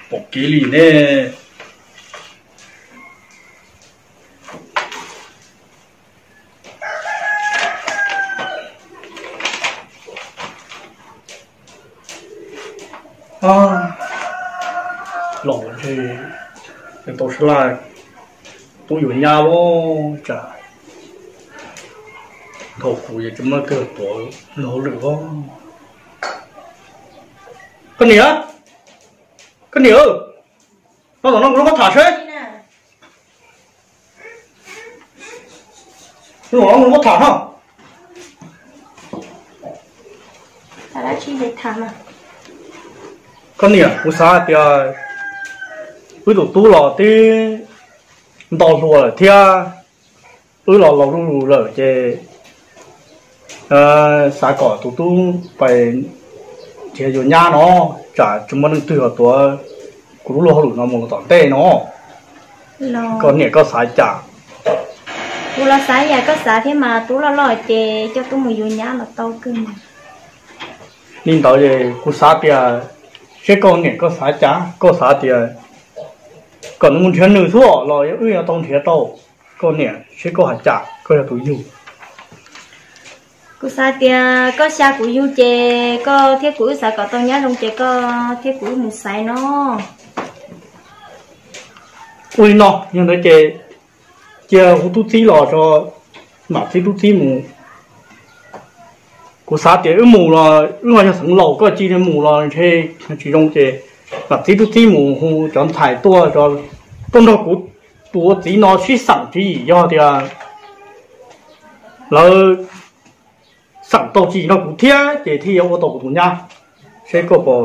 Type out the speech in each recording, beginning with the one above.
Pom kev li ne. Los ntshe tau sab laj tub yuav nyab los tsam thaum kuv yuav tsis muaj twg tuav lawm os. Koj niam, koj niam, no no no kuv tham seb. Kuv tham no. Koj niam, kuv xav tias wb tus tub los twb nto hluas lawm thiab wb los laus lug lawm ces xav kom tus tub pais nrhiav yuav nyab no, tsam tsis muaj leej twg los tuav kuv lub luag hauj lwm no mus tom ntej no. Koj niam koj xav cas? Kuv los xav yam koj xav thiab mas, tub loj loj ces coj tub mus yuav nyab los tau kawg. Li ntawd kuv xav tias seb koj niam koj xav cas, koj xav tias kom nws mus nrhiav nws xwb los yog wb yuav tau nrhiav tau? Koj niam seb koj hais cas, koj yog tus yug. Kuv xav tias koj xav kuv yug ces koj thiab kuv wb xav kom tau nyab zoo ces koj thiab kuv wb mus xaiv no. Ua li no, yog ntawd ces cia hu tub txib los tso, mam txib tub txib mus. Kuv xav tias wb mus los wb ho yog xeev laus, koj cia li mus los ntshe tsis zoo ces mam txib tub txib mus hu cov ntxhais tuaj, tuaj nrog kuv tus ua txiv no sib xeem tswv yim, yog tias lawv xeem tau tswv yim nrog kuv thiab ces thiaj yuav ua tau kuv tus nyab. Seb koj puas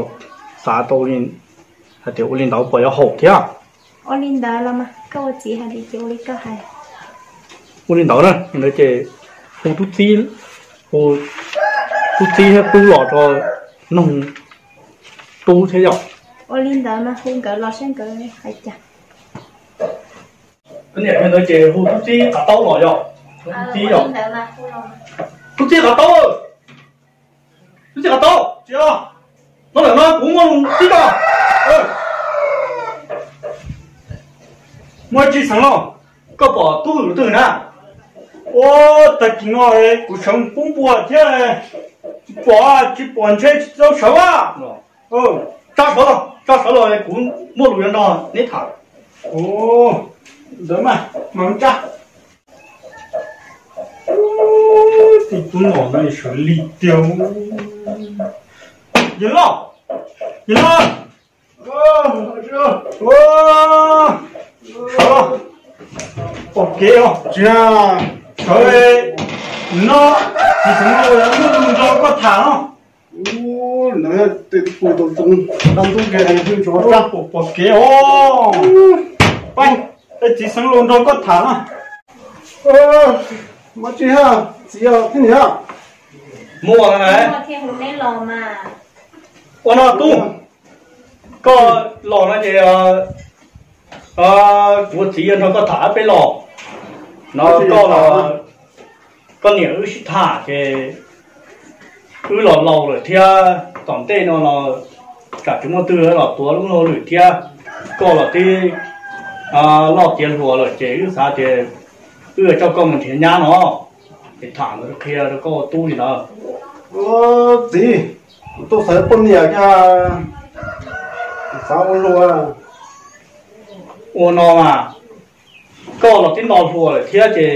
xav tau hais tias ua li ntawd puas yuav haum thiab? Ua li ntawd los mas koj ua txiv hais li ces ua li koj hais. Ua li ntawd na, ntawd ces hu tub txib, hu tub txib thiab tub los rau noog tub thiab yom. Ua li ntawd mas hu nkawd los seb nkawd hais cas. Niam, ntawd ces hu tub txib Qav Taub los yom. Hu tub txib yom. Tub txib Qav Taub, tub txib Qav Taub, tsis, no lawm no kuv muaj lus tib tog. Muaj tsis xeev los, koj pom tub hwm twg na? Ua, tag kis no kuv sawv pub npua thiab, tsis pom, tsis pom ntshe tsis tau sawv a. Tsa sawv los, tsa sawv los kuv muaj lus yuav nrog neb tham. Ntawd mas mam tsa. Tub no sawv lig tiag. Yawg loj, yawg loj, sawv los, pom kev os. Tsis, sawv no, tsis xeev los muaj lus nrog koj tham no. Ntawd tus tau txoov tag ntub ke, pom kev os. Pab, txiv xeev los nrog koj tham no. Muaj tsis, txiv thiab niam. Muaj, ua no tub, koj los no ces kuv txiv yuav nrog koj tham peb los no. Koj los, koj niam wb sib tham ces wb los laus lawm thiab, tom ntej no los tsam tsis muaj twg los tuav wb hauj lwm thiab. Koj los twb loj tiav hluas lawm ces wb xav tias wb yuav coj koj mus nrhiav nyab no. Ces tham ntawd qhia rau koj ua tub li ntawd. Txiv, kuv tuaj xaiv poj niam kiag, xav ua luag. Ua no mas, koj los twb nto hluas lawm thiab ces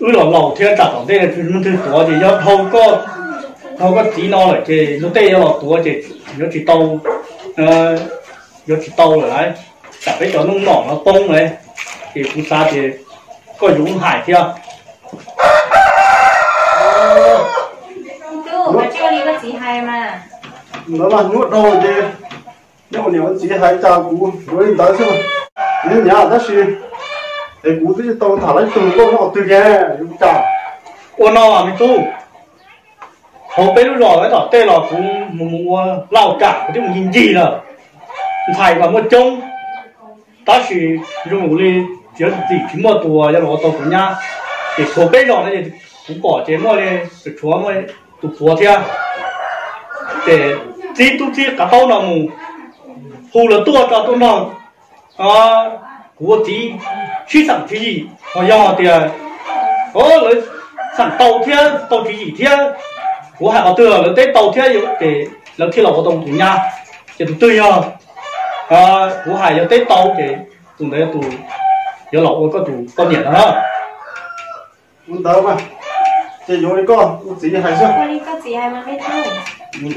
wb los laus thiab, tsam tom ntej no tsis muaj twg tuav ces yog dhau koj txiv no lawm ces luag tej yuav los tuav ces yuav tsis tau, yuav tsis tau lawm lauj. Tsam peb cov noob nom no poob lauj. Ces kuv xav tias koj yuav hais thiab. Ntawd mas nyuaj dhau ces nyob ua niam ua txiv hais cas kuv yuav li ntawd xwb. Nyob nyav tab sis es kuv twb tsis tau tham lawv tug nkauj nyob qhov twg ces yuav cas. Ua no me tub, hauv peb lub zos tom tej los kuv mus mus ua lauj kam kuv twb mus ncig ncig lawm. Ntxhais mas muaj coob, tab sis zoo li tsis txim tsis muaj tus yuav los ua tau kuv nyab. Ces tshuav peb zos no ces kuv pom ces muaj li tshuav muaj tus puav thiab. Ces Txib tub txib qav taub no mus hu lawv tuaj tso, tuaj nrog kuv ua txiv sib xeem tswv yim. Ho yog tias lawv xeem tau thiab tau tswv yim thiab, kuv hais qhov twg lawv teb tau thiab ces lawv thiaj los ua tau tus nyab. Ces tus twg yog kuv hais yog teb tau ces tus ntawd tus yuav los ua koj tus poj niam no na. Ua ntawd mas, ces yuav li koj ua txiv hais xwb.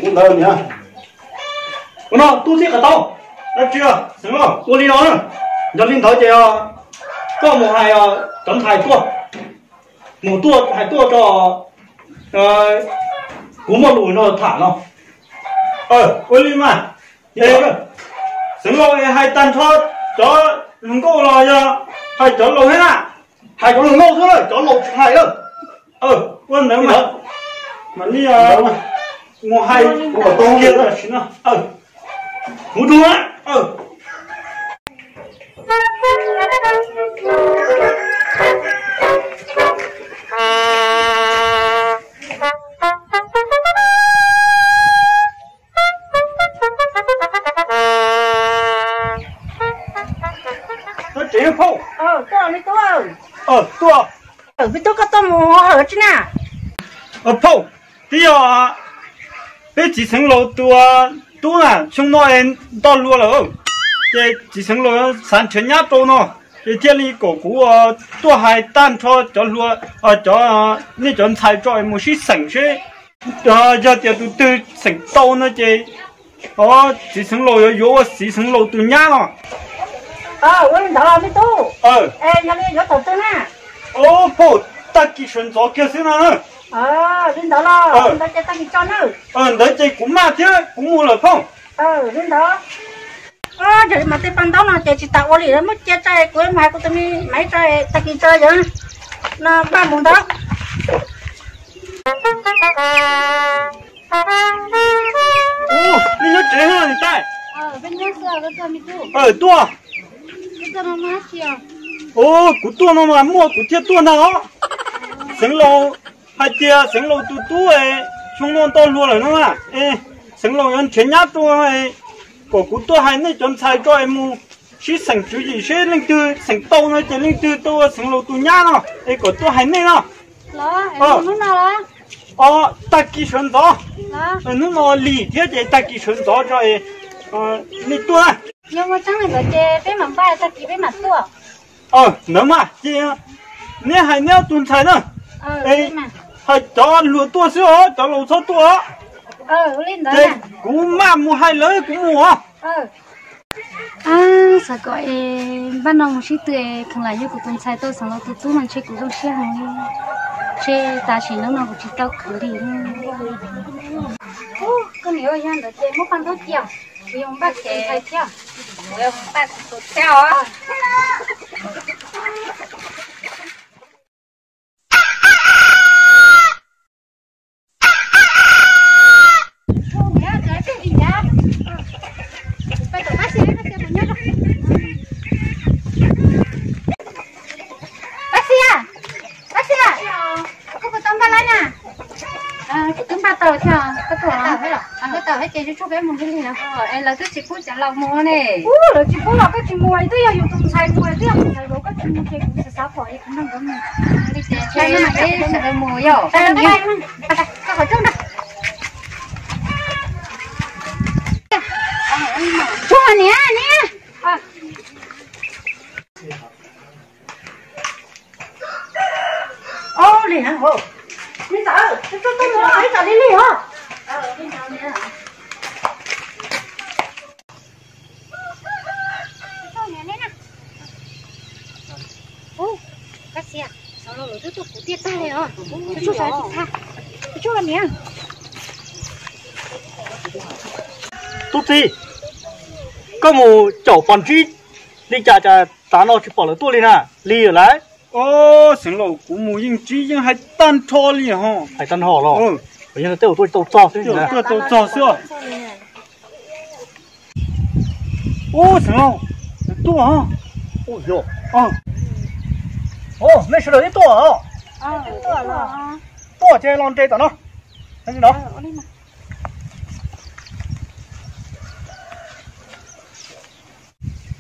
Ua ntawd niam. Ua no tub txib qav taub, dab tsi, Xeev Laus, ua li no na. Yog li ntawd ces koj mus hais cov ntxhais tuaj, mus tuaj hais tuaj tso, kuv muaj lus nrog tham no. Ua li mas, Xeev Laus es hais tag nrho cov hluas nkauj los yog hais cov laus thiab na? Hais cov hluas nkauj xwb, cov laus tsis hais lawm. Ua ntawd mas, mam li mus hais kiag tam sim no. Mus dua. Phauj, tuaj, me tub, koj tuaj mus hawm tsi na? Phauj, twb yog peb txiv Xeev Laus tus tub na xyoo no es nto hluas lawm, ces txiv Xeev Laus xav nrhiav nyab rau no, ces thiaj li kom kuv tuaj hais tag nrho cov hluas, cov nej cov ntxhais tso es mus sib xeem seb yog tias tus twg xeem tau no ces txiv Xeev Laus yuav yuav ua txiv Xeev Laus tus nyab no. Ua li ntawd los me tub, yog li yuav thaum twg na? Phauj, tag kis sawv ntxov kiag xwb no na. Li ntawd los ntawd ces tag kis tso na. Ntawd ces kuv maj thiab kuv mus lawm phauj. Li ntawd. Yog li mas tej paj ntaub no ces tsis tas ua li, muab cia tso, kuv mus hais kuv tus me maiv tso, tag kis tso yog no npaj mus ntawd. Nej nyob tsev niam tais? Tuaj. Kuv tuaj no mas muaj kuv thiaj tuaj ntag os. Xeev Laus hais tias Xeev Laus tus tub xyoo no nto hluas lawm no na, Xeev Laus yuav nrhiav nyab rau, kom kuv tuaj hais nej cov ntxhais tso es mus sib xeem tswv yim seb leej twg xeem tau no ces leej twg tau ua Xeev Laus tus nyab no, es kom tuaj hais nej no. Tag kis sawv ntxov, hnub no lig thiab ces tag kis sawv ntxov tso es nej tuaj. Yog muaj tseeb li ntawd ces peb mam npaj tag kis peb mam tuaj. Ntawd mas ces neb hais neb ob tug ntxhais na, hais cov hluas tuaj xwb os, cov laus txhob tuaj os. Ces kuv maj mus hais lawv kuv mus os. Xav kom es npaj no mus sib tw es kheev lam yug kuv tus ntxhais tau Xeev Laus tus tub mas ntshe kuv zoo siab heev li. Ntshe tam sim no no kuv tsis tau khwv li. Koj niam, yog ntawd ces muab paj ntaub cia, kuv yuav npaj kuv tus ntxhais thiab. Kuv yuav npaj kuv tus thiab os. Pab Xia, Pab Xia, koj puas tau npaj lawm na? Kuv twb npaj tau thiab, koj tuaj tau thiab los? Koj tau thiab ces tshuav peb mus lig lig no. Es lawv twb tsis pub cov laus mus ne. Lawv tsis pub los koj tsis mus, twb yog yus tus ntxhais mus, twb yog tus ntxhais mus, koj tsis mus ces kuv xav xav pom es kuv nrog nkawd mus. Li ces peb sawv daws mus yom. Koj qhov rooj na. Tshuav niam, niam. Li na, me ntxawm, tus tub tuaj mus ib tsam li li os. Ub, Kab Xia, Xeev Laus lawv twb tuaj puv tiaj tag li os. Tus tshuaj sawv tsis txha, tus tshuaj niam. Tub txib, koj mus caum pom ntsib li cas cas tav no tsis pom lawv tuaj li na, lig lawm lauj. Xeev Laus, kuv mus yeej ntsib yeej hais tag nrho li ho. Hais tag nrho los? Yog tej zaum tuaj tsis tau txog xwb. Tuaj tsis tau txog xwb. Ub, Xeev Laus, tuaj. Nej sawv daws twb tuaj os. Tuaj ces los nres tom no.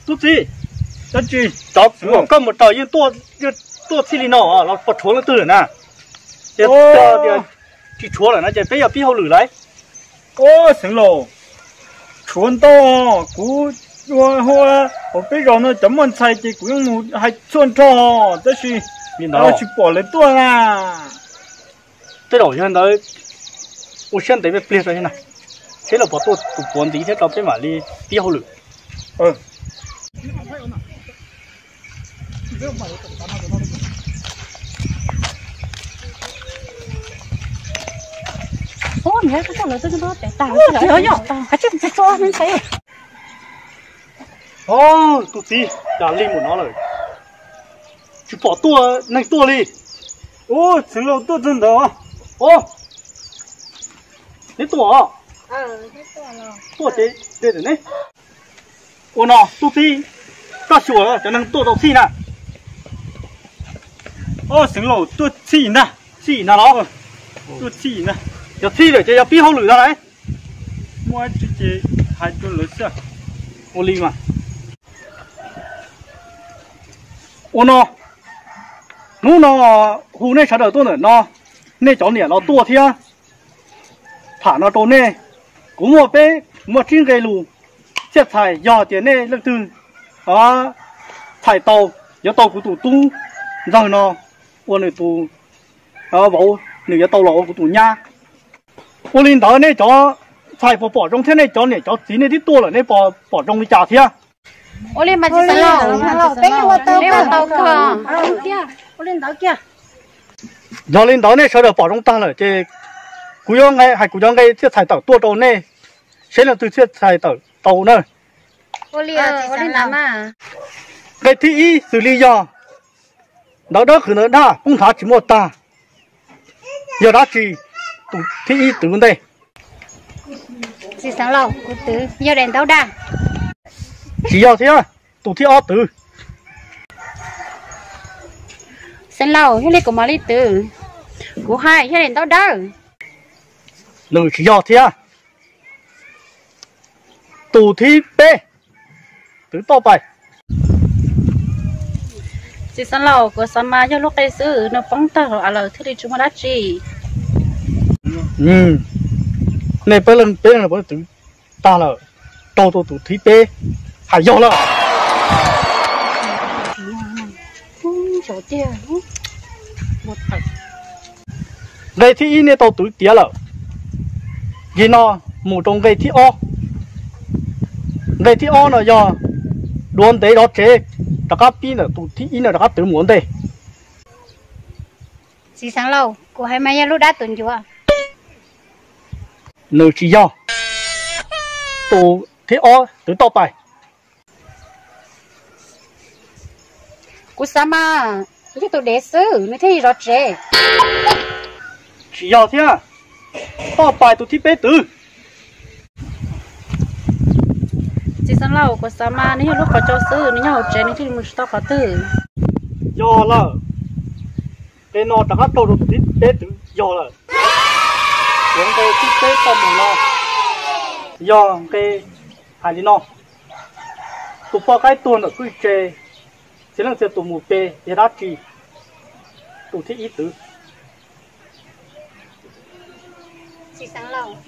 Tub txib, dab tsi? Cov uas koj mus raws yeej tuaj txhij li no los puas tshuav leej twg lawm na? Yog tias tsis tshuav lawm no ces peb yuav pib hauj lwm lawm. Ub, xeev laus, tshuav ntau, kuv ua hu hauv peb zos no cov muaj ntxhais ces kuv yeej mus hais txhua nrho, tab sis tsis pom lawv tuaj na. Tej zaum yog ntawd, ua siab ntev pliag pliag rau na, seb lawv puas tuaj tus puav ntxiv thiab rau peb mam li pib hauj lwm. Tus txiv, cas li mus no lawm, tsis pom tuaj neeg tuaj li. Ub, xeev laus, tuaj txog ntawd. Neb tuaj os? Tuaj ces de tawm neb. Ua no tub txib, koj xyuas cov neeg tuaj tau txhij na. Ub, xeev laus, tuaj txhij ntag. Txhij ntag los? Tuaj txhij ntag. Yog txhij lawm ces yog pib hauj lwm ntag lauj. Muaj dab tsi ces hais rau lawv xwb. Ua li mas. Ua no, hnub no hu nej sawv daws tuaj ntawm no, nej cov niam los tuaj thiab. Tham no rau nej, kuv muaj peb, kuv muaj tsib nqe lus txhiaj txhais, yog tias nej leej twg txhais tau, yuav tau kuv tus tub ntxawg no ua nws tus vauv, nws yuav tau los ua kuv tus nyab. Ua li ntawd nej cov ntxhais puas pom zoo thiab, nej cov niam cov txiv nej twb tuaj lawm nej puas pom zoo li cas thiab? Ua li mas txiv xeev laus, peb ua tau kawg. Yog li ntawd nej sawv daws pom zoo tag lawm ces kuv yuav hais kuv cov nqe txhiaj txhais tawm tuaj rau nej, seb leej twg txhiaj txhais tawm tau na. Nqe thib ib xws li yog ntawv dawb qhwv ntawv daj poob nthav tsis muaj tag, yog dab tsi? Tus thib ib twv ua ntej. Txiv xeev laus, kuv twv yog daim ntaub daj. Tsis yog thiab, tus thib ob twv. Xeev laus, yog li kuv mam li twv. Kuv hais yog daim ntaub dawb. Nws tsis yog thiab. Tus thib peb twv toj pais. Txiv xeev laus, kuv xav mas yog lub qe xwb, nws poob tag lawm thiaj li tsis muaj dab tsi. Nej peb leeg peb leeg twv tag lawm, raug tau tus thib peb hais yog lawm. Nqe thib ib nej tau twv tiav lawm, yog no mus rau nqe thib ob. Nqe thib ob no yog duav ntev zov tsev, rov qab pib ntawm tus thib ib no rov qab twv mus ua ntej. Txiv xeev laus, kuv hais mas yog lub dab tuv ncuav. Nws tsis yog. Tus thib ob twv toj pais. Kuv xav mas yog tus dev xwb nws thiaj li zov tsev. Tsis yog thiab, toj pais tus thib peb twv. Txiv xeev laus, kuv xav mas nws yog lub qhov tsua xwb, nws nyob hauv tsev nws thiaj li mus tsis tau qhov twg. Yog lawm, nqe no rov qab raug rau tus thib peb twv yog lawm. Yog nqe thib peb tau mus no, yog nqe hais li no: tus poj qaib tuag ntawm kwj tse, txhia leej txhia tus mus pe yog dab tsi? Tus thib ib twv. Txiv xeev laus,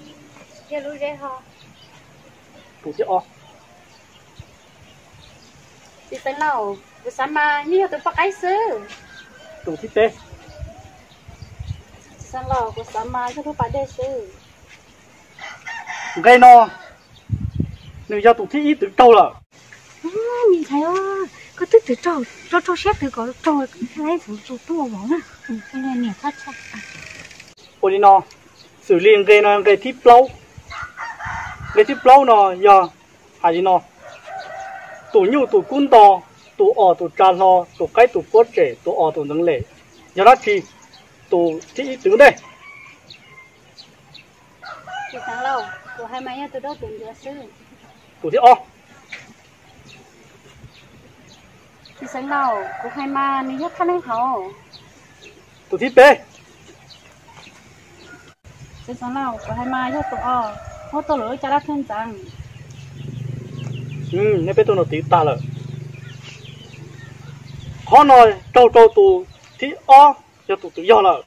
yog lub zeb ho. Tus thib ob. Txiv xeev laus, kuv xav mas yeej yog tus poj qaib xwb. Tus thib peb. Txiv xeev laus, kuv xav mas yog lub pas dej xwb. Nqe no nws yog tus thib ib twv raug lawm. Me ntxhais, koj twb twv raug, raug raug siab twv kom raug, laib kuv tsuas tuaj vauv na. Ua li no, xws li nqe no nqe thib plaub. Nqe thib plaub no yog hais li no: tus nyuj tus kub nto, tus os tus tsa hlo, tus qaib tus puab tsem, tus os tus ntxeev lem, yog dab tsi? Tus thib ib twv ntej. Txiv xeev laus, kuv hais mas yog tus daub tus ncuav xwb. Tus thib ob. Txiv xeev laus, kuv hais mas nws yog thaj neeb hauv. Tus thib peb. Txiv xeev laus, kuv hais mas yog tus os, muab tuaj lwm lub caj dab thwj ntxeev. Nej peb tug no twv tag lawm. Qhov no raug rau tus thib ob, yog tus twv yog lawm.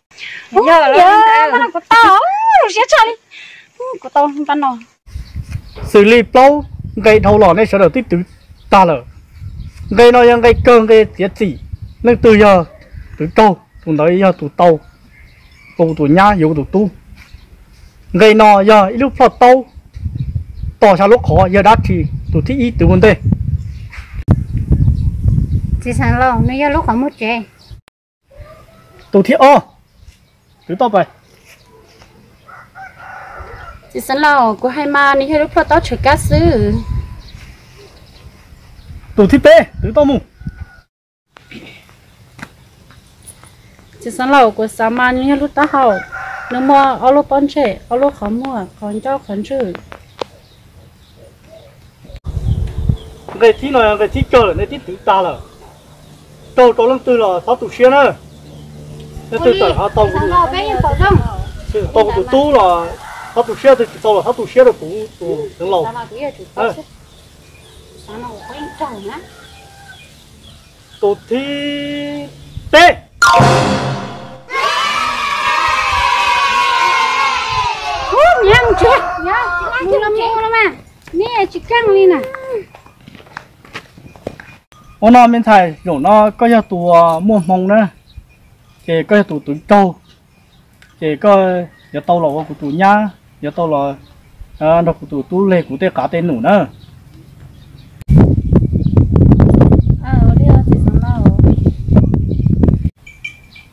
Kuv tau, siab tshaj li, kuv tau npab no. Xws li plaub nqe dhau los nej sawv daws twb twv tag lawm. Nqe no yog nqe kawg, nqe txiav txim, leej twg yog twv raug tus ntawd yog tus tau, kuv tus nyab yuav kuv tus tub. Nqe no yog ib lub plhoj taub, tos xya lub qhov yog dab tsi, tus thib ib twv ua ntej. Txiv xeev laus, nws yog lub qhov muag tsev. Tus thib ob, twv tau pais. Txiv xeev laus, kuv hais mas nws yog lub plhoj taub tshav kab xwb. Tus thib peb, twv tau mus. Txiv xeev laus, kuv xav mas nws yog lub taub hau, nws muaj ob lub pob ntseg, ob lub qhov muag, qhov ncauj, qhov ntswg. Nqe thib no yog nqe thib kawg lawm, nej twb twv tag lawm. Raug rau leej twg los txhob tu siab na. Leej twg tawm ho tau, tau kuv tus tub los txhob tu siab, twg tsis tau los txhob tu siab rau kuv tus xeev laus. Tus thib peb. Ua no me ntxhais, zaum no koj yog tus muaj hmoo na, ces koj yog tus twv raug, ces koj yuav tau los ua kuv tus nyab, yuav tau los nrog kuv tus tub leg kuv tej qav tej num na.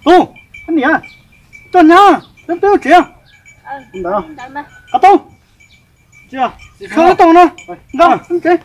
Tub, niam, coj nyab, peb peb tsev. Qhov tau, tsis tau no, nqa tsev.